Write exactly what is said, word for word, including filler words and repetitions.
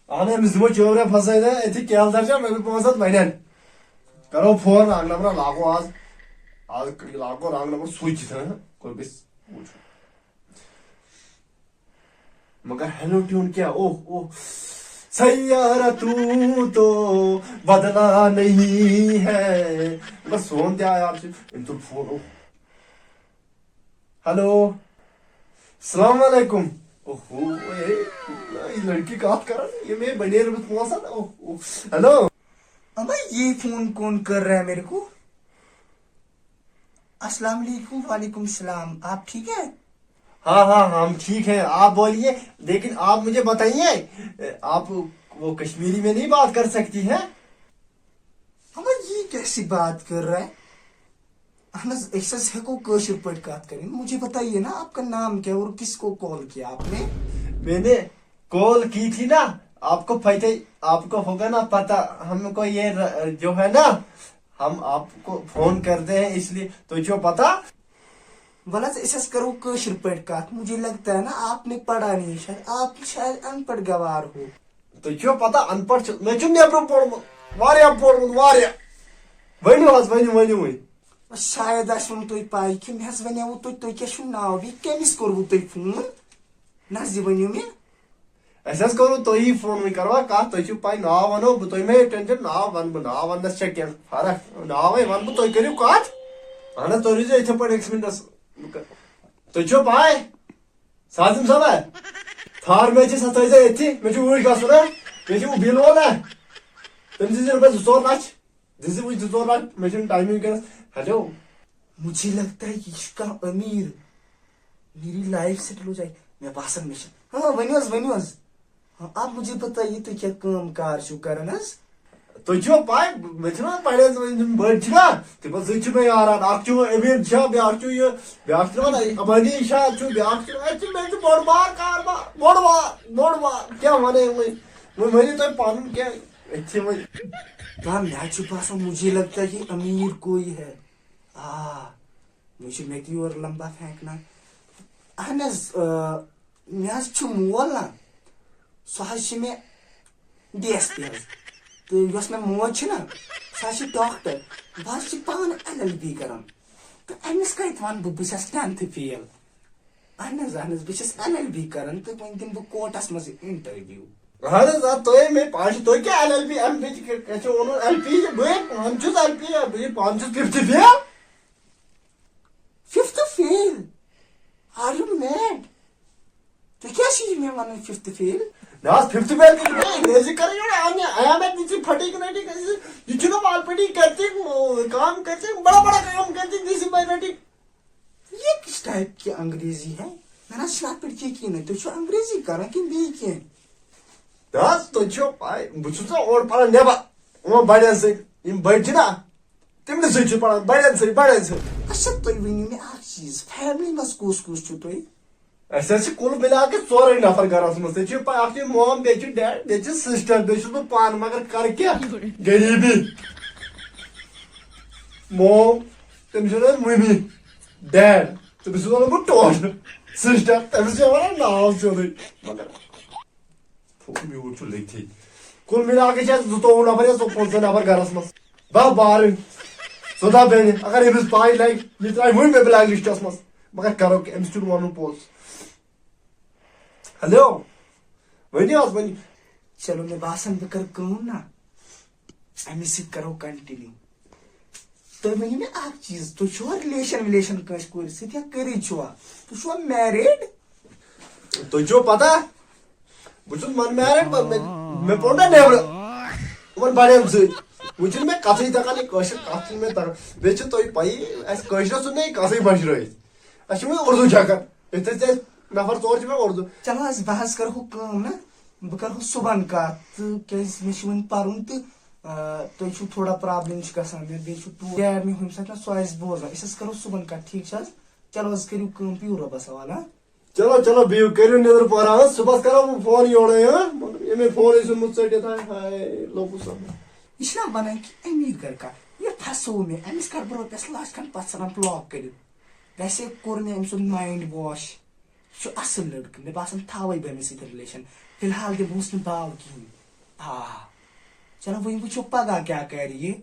اہن أمِس دِمو چٲورا پھسٲے نا أتھی کیل درجا مےٚ پانٛژھ ہتھ بنن۔ کرو فون رنگ نمبر لاگو آز۔ آز لاگو رنگ نمبر سوچ تھا کوٚر گژھِ وٕچھُن۔ مگر ہیلو ٹیون کیا اوہ اوہ سیارہ تو تو بدلا نہیں ہے۔ بس سون تہِ آو یار چھُ أمۍ تُل فون اوہ۔ ہیلو۔ السلام علیکم۔ اوہو، اے، یہ لڑکی کتھ کران، یہ میں بنے رہے پونسن۔ اوہ، اوہ۔ ہیلو۔ ابا، یہ فون کون کر رہا ہے میرے کو؟ السلام علیکم۔ وعلیکم السلام۔ آپ ٹھیک ہے؟ ہاں ہاں ہم ٹھیک ہیں، آپ بولیے۔ لیکن آپ مجھے بتائیے، آپ وہ کشمیری میں نہیں بات کر سکتی ہیں؟ ابا، یہ کیسی بات کر رہا ہے؟ اہن حظ، أسۍ حظ ہٮ۪کو کٲشِر پٲٹھۍ کتھ کٔرِتھ۔ مجھے بتائیے نا، آپ کا نام کیا ہے اور کس کو کال کیا آپ نے؟ میں نے کال کی تھی نا، آپ کو پتہ، آپ کو ہوگا نا پتہ، ہم کو یہ ر-، جو ہے نا، ہم آپ کو فون کرتے ہیں اس لیے، تو جو پتہ۔ ولہٕ حظ، أسۍ حظ کرو کٲشِر پٲٹھۍ کتھ۔ مجھے لگتا ہے نا، آپ نے پڑھا نہیں شاید، آپ شاید ان پڑھ گوار ہو۔ تُہۍ چھُوا پتہ، ان پڑھ چھُ، مےٚ چھُ نیبرٕ پوٚرمُت، واریاہ پوٚرمُت، واریاہ۔ ؤنِو حظ، ؤنِو، ؤنِو وۄنۍ۔ شاید آسہِ وۄنۍ تۄہہِ پَے کہِ مےٚ حظ وَنیوُ تۄہہِ، تۄہہِ کیٛاہ چھُو ناو بیٚیہِ کٔمِس کوٚروُ تۄہہِ فون؟ نہ حظ، یہِ ؤنِو مےٚ۔ اَسہِ حظ کوٚروُ تۄہی فون، وۄنۍ کَروا کَتھ، تۄہہِ چھُو پَے ناو وَنو بہٕ، تُہۍ مہ ہیٚیِو ٹٮ۪نشَن، ناو وَنہٕ بہٕ، ناو وَننَس چھےٚ کینٛہہ فرق، ناوَے وَنہٕ بہٕ، تُہۍ کٔرِو کَتھ۔ اَہَن حظ، تُہۍ روٗزِو یِتھَے پٲٹھۍ أکِس مِنٹَس۔ تُہۍ چھُوا پَے؟ سازم صٲبہ، فارمیسی سا تھٲیزیو ییٚتھی، مےٚ چھُ اوٗرۍ گژھُن ہا، مےٚ چھُ بِل وول ہا۔ تٔمۍ دِژ رۄپیَس زٕ ژور لَچھ، دِژ وٕنۍ زٕ ژور لَچھ، مےٚ چھُنہٕ ٹایمٕے وٕنکیٚنَس۔ ہیلو۔ مجھے لگتا ہے کہ یہ کانٛہہ امیر، میری لائف سیٹل ہو جائے۔ مےٚ باسان مےٚ چھِ، ہاں، ؤنِو حظ، ؤنِو حظ۔ ہاں، آپ مجھے بتائیے، تُہۍ کیٛاہ کٲم کار چھِو کران حظ؟ تُہۍ چھِوا پاے، مےٚ چھِنہ پَرِ حظ وۄنۍ یِم بٔڑۍ چھِنہ، تِم حظ زٕ چھِ مےٚ یاران، اَکھ چھُ امیٖر شاہ، بیٛاکھ چھُ یہِ، بیٛاکھ چھُ وَنان عبٲدی شاہ چھُ، بیٛاکھ چھُ، اَتہِ چھُ، مےٚ چھُ بوٚڑ بار کاربار، بوٚڑ بار، بوٚڑ بار، کیٛاہ وَنَے وۄنۍ؟ وۄنۍ ؤنِو تُہۍ پَنُن کینٛہہ، أتھۍ وۄنۍ۔ نہ، مےٚ حظ چھُ باسان، مجھے لگتا ہے کہ امیر کوئی ہے۔ آ، مےٚ چھُ مےٚ تہِ یورٕ لمبا پھینٛکنا۔ اہن حظ، آ، مےٚ حظ چھُ مول نا، سُہ حظ چھُ مےٚ ڈی ایس پی حظ۔ تہٕ یۄس مےٚ موج چھِ نا، سۄ حظ چھِ ڈاکٹر۔ بہٕ حظ چھُس پانہٕ ایل ایل بی کران۔ تہٕ أمِس کَتہِ وَنہٕ بہٕ، بہٕ چھَس ٹینتھٕ فیل۔ اہن حظ، اہن حظ، بہٕ چھَس ایل ایل بی کران تہٕ وۄنۍ دِمہٕ بہٕ کورٹَس منٛز انٹرویو۔ اہن حظ، آ، تُہۍ مے پانہٕ چھِ، تُہۍ کیٛاہ L L B, M B چھِ، کیٛاہ چھِ وَنان، ایل پی چھِ، بہٕ ہے پانہٕ چھُس ایل پی، بہٕ ہے پانہٕ چھُس fifth fail. Fifth fail? Are you mad? تُہۍ کیٛاہ چھِو یہِ مےٚ وَنان ففتھ فیل؟ نہ حظ، ففتھ فیل تہِ چھُ مےٚ انگریزی کران، یورٕ آو مےٚ، آیا میں تجھے پھٹی کہ نہیں ٹھیک ہے؟ یہ چھ نا مال پٹی کرتی، کام کرتی، بڑا بڑا کام کرتی، this is my writing۔ یہ کس ٹائپ کی انگریزی ہے؟ مےٚ نہ چھُ اتھ پٮ۪ٹھ یقیٖنٕے۔ تُہۍ چھِو انگریزی کران کِنہٕ بیٚیہِ کینٛہہ؟ نہ حظ، تُہۍ چھِو پاے، بہٕ چھُس نا اورٕ پران نٮ۪بر، یِمن بڑٮ۪ن سۭتۍ، یِم بٔڑۍ چھِ نا، تِمنٕے سۭتۍ چھُس پران، بڑٮ۪ن سۭتۍ، بڑٮ۪ن سۭتۍ۔ اچھا، تُہۍ ؤنِو مےٚ اکھ چیٖز، فیملی منٛز کُس کُس چھُو تُہۍ؟ أسۍ حظ چھِ کُل مِلا کے ژورے نفر گرس منٛز۔ ژےٚ چھُے پاے، اکھ چھُ مام، بیٚیہِ چھُ ڈیڈ، بیٚیہِ چھُ سسٹر، بیٚیہِ چھُس بہٕ پانہٕ، مگر کرٕ کیٛاہ؟ غریٖبی۔ مام، تٔمِس چھُ ناو مٔمی، ڈیڈ، تٔمِس چھُس وَنان بہٕ ٹوٹھ، سسٹر، تٔمِس چھِ وَنان ناو سیوٚدُے۔ مگر پھوٚک میوٗٹھ چھُ لیٚکھتھٕے۔ کُل مِلا کے چھِ اَسہِ زٕتووُہ نفر یا ژۄ-، پٕنٛژٕہ نفر گرس منٛز۔ باہ بارٕنۍ، ژۄداہ بیٚنہِ۔ اگر أمِس پاے لگہِ، یہِ ترٛاوِ وۄنۍ مےٚ بلیک لسٹس منٛز۔ مگر کرو کیٛاہ؟ أمِس چھُنہٕ وَنُن پوٚز۔ ہیلو، ؤنِو حظ، ؤنِو۔ چلو، مےٚ باسان، بہٕ کرٕ کٲم نا، أمِس سۭتۍ کرو کنٹِنیو۔ تُہۍ ؤنِو مےٚ اکھ چیٖز، تُہۍ چھُوا ریلیشن وِلیشن کٲنٛسہِ کورِ سۭتۍ یا کٔرِتھ چھُوا؟ تُہۍ چھُوا میریڈ؟ تُہۍ چھُو پتہ، بہٕ چھُس ان میریڈ، مےٚ، مےٚ، مےٚ پوٚر نا نیبرٕ یِمن بڑٮ۪ن سۭتۍ۔ وۄنۍ چھُنہٕ مےٚ کتھٕے تگان، یہِ کٲشِر کتھ چھُنہٕ مےٚ تگان۔ بیٚیہِ چھِ تُہۍ پَیی، اَسہِ کٲشرٮ۪ن سۭتۍ نہٕ یہِ کتھٕے مٔشرٲیِتھ۔ اَسہِ چھِ وۄنۍ اردو چھکان۔ ییٚتہِ ٲسۍ اَسہِ نفر ژور چھِ مےٚ اردو۔ چلو حظ، بہٕ حظ کرٕ ہُہ کٲم نا، بہٕ کرٕ ہُہ صُبحن کتھ تہٕ کیٛازِ مےٚ چھُ وۄنۍ پرُن تہٕ، آ، تۄہہِ چھُو تھوڑا پرابلم چھِ گژھان مےٚ، بیٚیہِ چھُ ٹوٗ-، ڈیڈ مےٚ ہُمہِ ساتہٕ نا سُہ آسہِ بوزان۔ أسۍ حظ کرو صُبحن کتھ، ٹھیٖک چھِ حظ؟ چلو حظ، کٔرِو کٲم، بِہِو رۄبس حوالہٕ، ہاں؟ چلو، چلو، بِہِو، کٔرِو نیٚدٕر پورا، ہاں؟ صُبحس کرو بہٕ فون یورَے، ہاں؟ مگر ییٚمۍ فونٕے ژھُنمُت ژٔٹِتھ، ہاے، ہاے، لوٚگُس سَمٕجھ۔ یہِ چھِنہ وَنان کہِ أمیٖر گَرٕ کانٛہہ، یہِ پھسوو مےٚ، أمِس کَرٕ بہٕ رۄپیَس لَچھ کھنٛڈ، پَتہٕ ژھٕنان بلاک کٔرِتھ۔ ویسے کوٚر مےٚ أمۍ سُنٛد مایِنٛڈ واش، چھُ اصل لڑکہٕ، مےٚ باسان تھاوے بہٕ أمِس سۭتۍ ریلیشن۔ فی الحال دِمہوس نہٕ باو کِہیٖنۍ۔ آ، چلو وۄنۍ وٕچھو پگاہ کیٛاہ کرِ یہِ۔